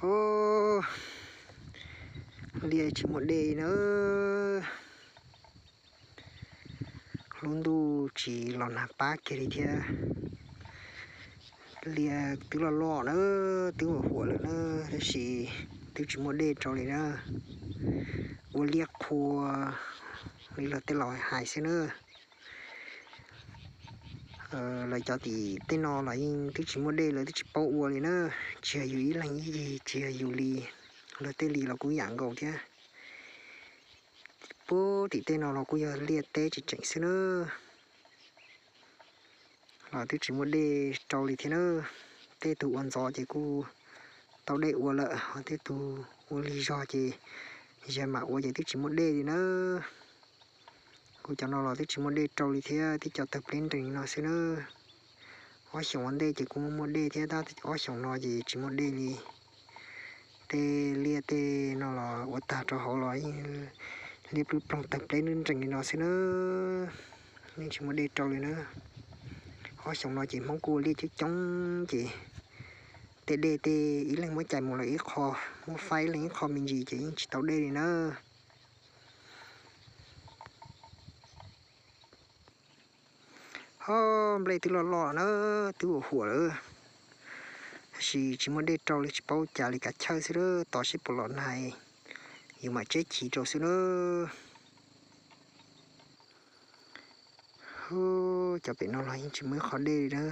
Os, liaj tsis muaj dej na. Lub ntuj tsis los nag pab kiag li thiab. Liaj twb loj loj na, twb huam huam lawm na, tab sis twb tsis muaj dej rau li na. Ua liaj qhua li luag tej laus hais xwb na. Lawv cov tim tej no los yeej twb tsis muaj dej, lawv twb tsis paub ua li na. Tsis yog yus ib leeg ib yig, tsis yog yus li, luag tej li los kuj yam nkaus thiab. Puag tim tej no los kuj yog liaj teb tseem tseem xwb na. Los twb tsis muaj dej rau li thiab na. Tej tug ua ntxov ces kuj tau dej ua lawm, ho tej tug ua lig zog ces yog mam ua ces twb tsis muaj dej li na. Kuv cov no los twb tsis muaj dej rau li thiab, twb cov tawg pleb nrees li no xwb na. Ob xyoos ua ntej ces kuj muaj muaj dej thiab, tab ob xyoos no ces tsis muaj dej li. Tej liaj tej no los ua tag rau hauv los yeej liab plub ploog tawg pleb nrees li no xwb na. Yeej tsis muaj dej rau li na. Ob xyoos no ces Hmoob kuj ua liaj coob coob ces tej dej tej ib leeg muab cais mus lawm ib qho, muab faib ib leeg ib qho me ntsis ces yeej tsis tau dej li na. Ho nplej twb loj loj na, twb huam huam lawm, tab sis tsis muaj dej rau li, tsis paub cas li, kav chawj xwb lawm, tos seb puas los nag yus mam tseb chiv rau xwb na. Cov pem no los yeej tsis muaj ib qho dej li na.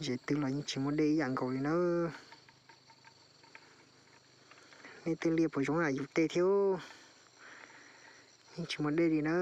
Ze twg los yeej tsis muaj dej ib yam nkaus li na. Nej tej liaj puas zoo yam yus tej thiab? Yeej tsis muaj dej li na.